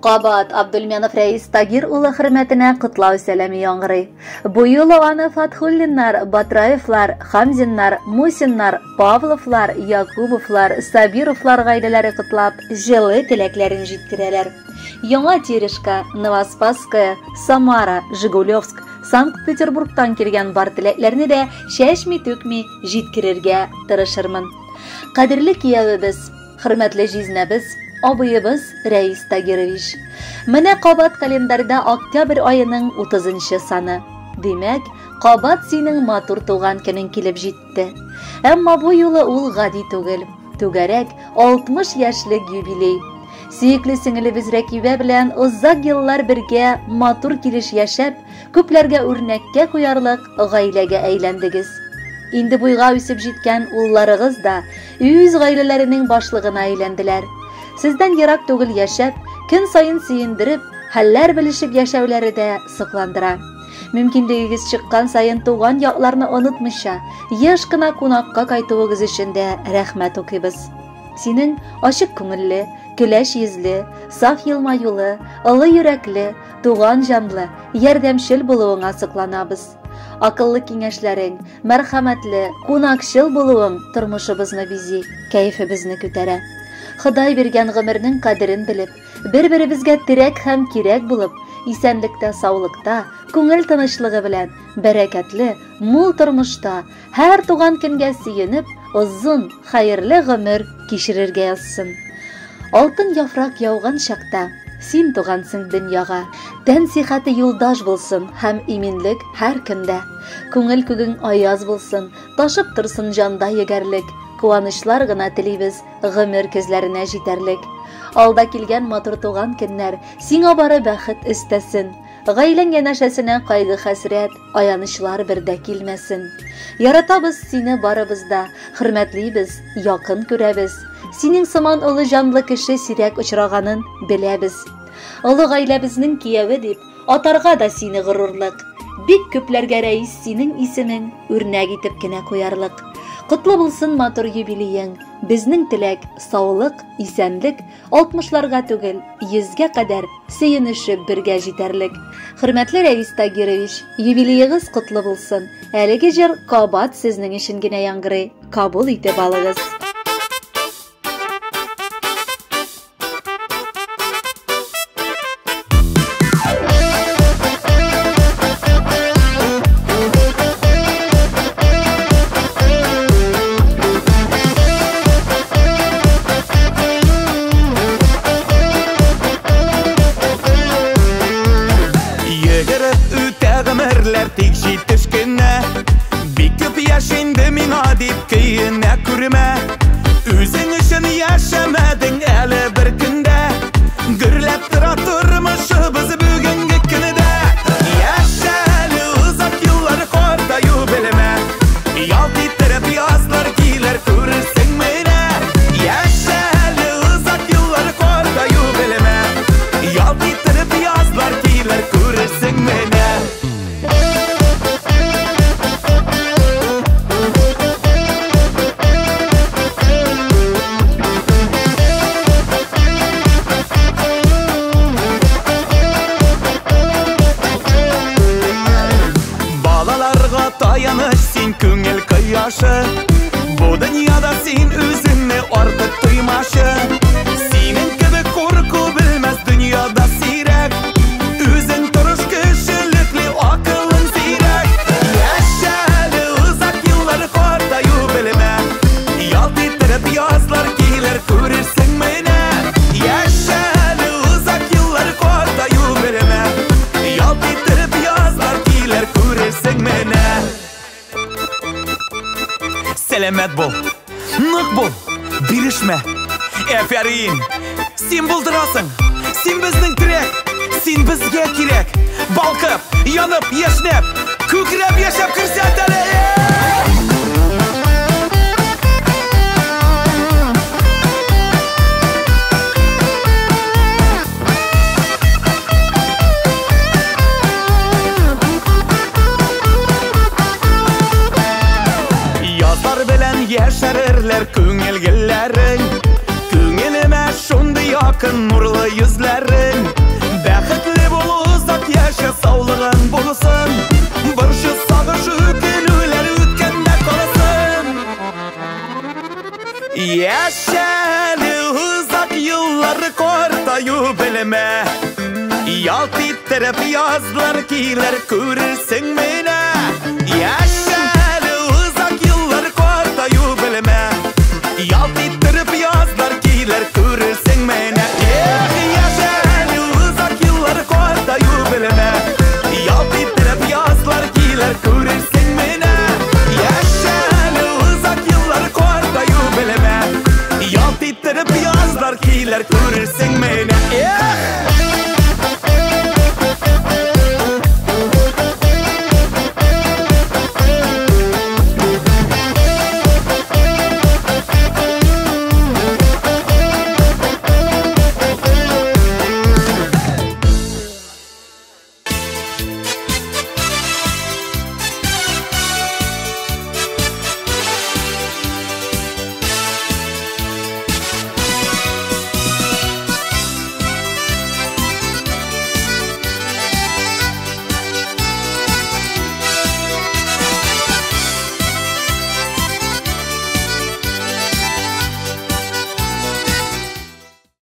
Кабат Абдулменов Рәис Тагир улы хөрмәтенә котлау сәламе яңгырый. Бу юлы аны Фатхуллиннар, Батраевлар, Хамзиннар, Мусиннар, Павловлар, Якубовлар, Сабировлар гаиләләре котлап, җылы теләкләрен җиткерәләр. Яңа Терешка, Новоспасская, Самара, Жигулевск, Санкт-Петербургтан килгән бар теләкләрне дә чәчми-түкми җиткерергә тырышырмын. Кадерле киявебез, хөрмәтле җизнәбез, абыебыз Рәис Тагирович. Менә кабат календарьда октябрь аеның 30 саны. Димәк, кабат синең матур туган көнең килеп җитте. Әмма бу юлы ул гади түгел. Түгәрәк 60 яшьлек юбилей. Сөекле сеңелебез Рәкибә белән озак еллар бергә матур килеш яшәп, күпләргә үрнәккә куярлык гаиләгә әйләндегез. Инде буйга үсеп җиткән улларыгыз да үз гаиләләренең башлыгына әйләнделәр. Сездән ерак түгел яшәп, көн саен сөендереп, хәлләр белешеп яшәүләре дә сокландыра. Мөмкинлегегез чыккан саен туган якларны онытмыйча, еш кына кунакка кайтуыгыз өчен дә рәхмәт укыйбыз. Синең ачык күңелле, көләч йөзле, саф елмаюлы, олы йөрәкле, туган җанлы, ярдәмчел булуыңа сокланабыз. Акыллы киңәшләрең, мәрхәмәтле, кунакчыл булуың тормышыбызны бизи, кәефебезне күтәрә. Ходай биргән гомернең кадерен белеп, бер-беребезгә терәк һәм кирәк булып, исәнлектә, саулыкта, күңел тынычлыгы белән, бәрәкәтле, мул тормышта, һәр туган көнгә сөенеп, озын, хәерле гомер кичерергә язсын. Алтын яфрак яуган чакта син тугансың дөньяга. Тән сихәте юлдаш булсын һәм иминлек һәр көндә. Күңел күгең аяз булсын, ташып торсын җанда егәрлек. Куанычлар гына телибез, гомер көзләренә җитәрлек. Алда килгән матур туган көннәр сиңа бары бәхет өстәсен. Гаиләң янәшәсенә кайгы-хәсрәт, аянычлар бер дә килмәсен. Яратабыз сине барыбыз да, хөрмәтлибез, якын күрәбез. Синең сыман олы җанлы кеше сирәк очраганын беләбез. Олы гаиләбезнең кияве дип, атарга да сине горурлык. Бик күпләргә рәис синең исемең үрнәк итеп кенә куярлык. Котлы булсын матур юбилеең. Безнең теләк, саулык, исәнлек, 60-ларга түгел, 100-гә кадәр сөенешеп бергә җитәрлек. Хөрмәтле Рәис Тагирович, юбилеегыз котлы булсын. Әлеге җыр кабат сезнең өчен генә яңгырый. Кабул итеп алыгыз. Йөгереп үтә гомерләр тик җитеш кенә. Бик күп яшь инде миңа дип көенә күрмә. Үзең өчен яшәмәдең әле бер көндә. Гөрләп тора тормышыбыз бүгенге көндә. Яшә әле озак еллар картаю белмә. Ялт иттереп язлар килер күрерсең менә. Яшә әле озак еллар картаю белмә. Ялт иттереп язлар килер күрерсең менә. Балаларга таяныч син күңел кояшы. Бу дөньяда син үзеңне артык тоймашы. Синең кебек курку белмәс дөньяда сирәк. Үзең тырыш кешелекле, акылың зирәк. Яшә әле озак еллар картаю белмә. Ялт иттереп язлар килер күрерсең менә. Яшә әле озак еллар картаю белмә. Ялт иттереп язлар килер күрерсең менә. Сәламәт бул, нык бул, бирешмә. Әфәрин, син булдырасың, син безнең терәк, син безгә кирәк. Балкып, янып, яшьнәп, күкрәп яшәп күрсәт әле. Язлар белән яшәрерләр күңел гөлләрең. Күңелемә шундый якын нурлы йөзләрең. Яшә әле озак еллар, картаю белмә. Ялт иттереп язлар килер, күрерсең менә. Яшә әле озак еллар, картаю белмә. Ялт иттереп язлар килер, күрерсең менә. Эх, яшә әле озак еллар, картаю белмә. Ялт иттереп язлар килер, күрерсең менә. Яшә әле озак еллар, картаю белмә. Ялт иттереп язлар килер, күрерсең.